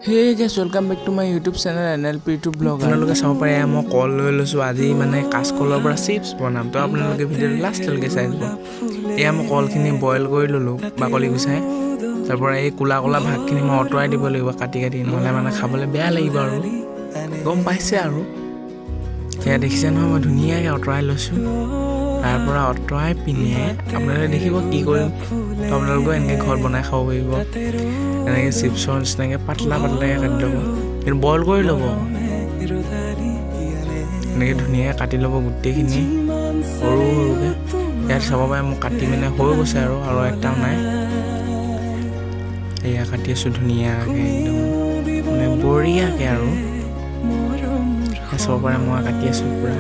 Hey guys, welcome back to my YouTube channel NLP YouTube blog. আপোনালোকে চাব পাৰে, এয়া মই কল লৈ লৈছোঁ। আজি মানে কাচকলৰ পৰা চিপছ বনাম। তো আপোনালোকে ভিডিঅ'টো লাষ্টলৈকে চাই যাব। এয়া মই কলখিনি বইল কৰি ল'লোঁ বাকলি গুচাই। তাৰপৰা এই ক'লা ক'লা ভাগখিনি মই আঁতৰাই দিব লাগিব কাটি কাটি, নহ'লে মানে খাবলৈ বেয়া লাগিব আৰু গম পাইছে আৰু। সেয়া দেখিছে নহয়, মই ধুনীয়াকৈ আঁতৰাই লৈছোঁ। তাৰপৰা আঁতৰাই পিনে আপোনালোকে দেখিব কি কৰিম। তো আপোনালোকেও এনেকৈ ঘৰত বনাই খাব পাৰিব। এনেকৈ চিপছৰ নিচিনাকৈ পাতলা পাতলাকৈ কাটি ল'ব, কিন্তু বইল কৰি ল'ব। এনেকৈ ধুনীয়াকৈ কাটি ল'ব গোটেইখিনি সৰু সৰুকৈ। ইয়াত চাব পাৰে, মোৰ কাটি মানে হৈ গৈছে আৰু আৰু এটাও নাই। এয়া কাটি আছোঁ ধুনীয়াকৈ, একদম মানে বঢ়িয়াকৈ। আৰু এয়া চাব পাৰে, মই কাটি আছোঁ পূৰা।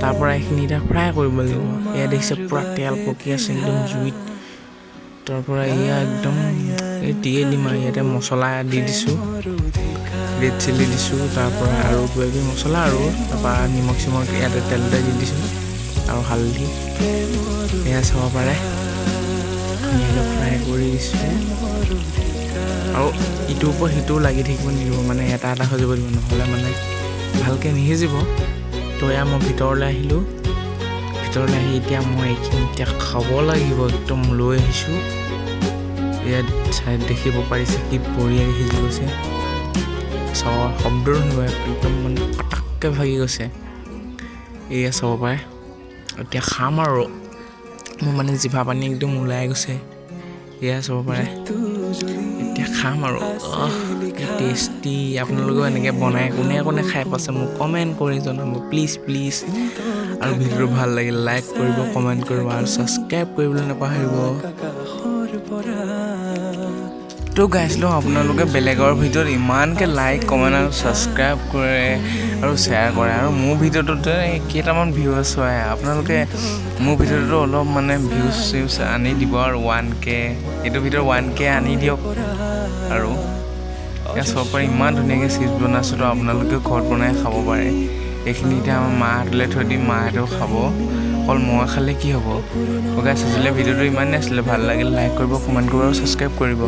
তাৰপৰা এইখিনি এতিয়া ফ্ৰাই কৰিব লাগিব। এয়া দেখিছে, পূৰা তেল পকি আছে একদম জুইত। তাৰপৰা এয়া একদম এই দিয়ে দিম আৰু ইয়াতে মছলা দি দিছোঁ, ৰেড চিলি দিছোঁ, তাৰপৰা আৰু কিবা কিবি মছলা আৰু তাৰপৰা নিমখ চিমখ ইয়াতে তেলতে দি দিছোঁ আৰু হালধি। এয়া চাব পাৰে, ধুনীয়াকৈ ফ্ৰাই কৰি দিছোঁ। আৰু ইটোৰ ওপৰত সিটোও লাগি থাকিব নিদিব, মানে এটা এটা হৈ যাব দিব, নহ'লে মানে ভালকৈ নিসিজিব। তো এয়া মই ভিতৰলৈ আহিলোঁ। ভিতৰলৈ আহি এতিয়া মই এইখিনি এতিয়া খাব লাগিব। একদম লৈ আহিছোঁ। ইয়াত চাই দেখিব পাৰিছে, কি বঢ়িয়াকৈ সিজি গৈছে। চাব, শব্দটো শুনিব, একদম মানে পটাককৈ ভাগি গৈছে। এয়া চাব পাৰে, এতিয়া খাম আৰু। মোৰ মানে জিভা পানী একদম ওলাই গৈছে। এয়া চাব পাৰে, এতিয়া খাম আৰু। কি টেষ্টি! আপোনালোকেও এনেকৈ বনাই কোনে কোনে খাই পাইছে, মোক কমেণ্ট কৰি জনাব, প্লিজ প্লিজ। আৰু ভিডিঅ'টো ভাল লাগিলে লাইক কৰিব, কমেণ্ট কৰিব আৰু ছাবস্ক্ৰাইব কৰিবলৈ নাপাহৰিব। তো গাইজ লওঁ, আপোনালোকে বেলেগৰ ভিডিঅ'ত ইমানকৈ লাইক, কমেণ্ট আৰু ছাবস্ক্ৰাইব কৰে আৰু শ্বেয়াৰ কৰে আৰু মোৰ ভিডিঅ'টোতে কেইটামান ভিউৱাৰ্ছ হয়। আপোনালোকে মোৰ ভিডিঅ'টোতো অলপ মানে ভিউজ চিউজ আনি দিব আৰু 1K, এইটো ভিডিঅ'ত 1K আনি দিয়ক। আৰু এতিয়া চাব পাৰে, ইমান ধুনীয়াকৈ চিপছ বনাইছোঁ। তো আপোনালোকেও ঘৰত বনাই খাব পাৰে। এইখিনি এতিয়া আমাৰ মাহঁতলৈ থৈ দিম, মাহঁতেও খাব। অকল মই খালে কি হ'ব? গাইজ, আজিলৈ ভিডিঅ'টো ইমানেই আছিলে। ভাল লাগিলে লাইক কৰিব, কমেণ্ট কৰিব আৰু ছাবস্ক্ৰাইব কৰিব।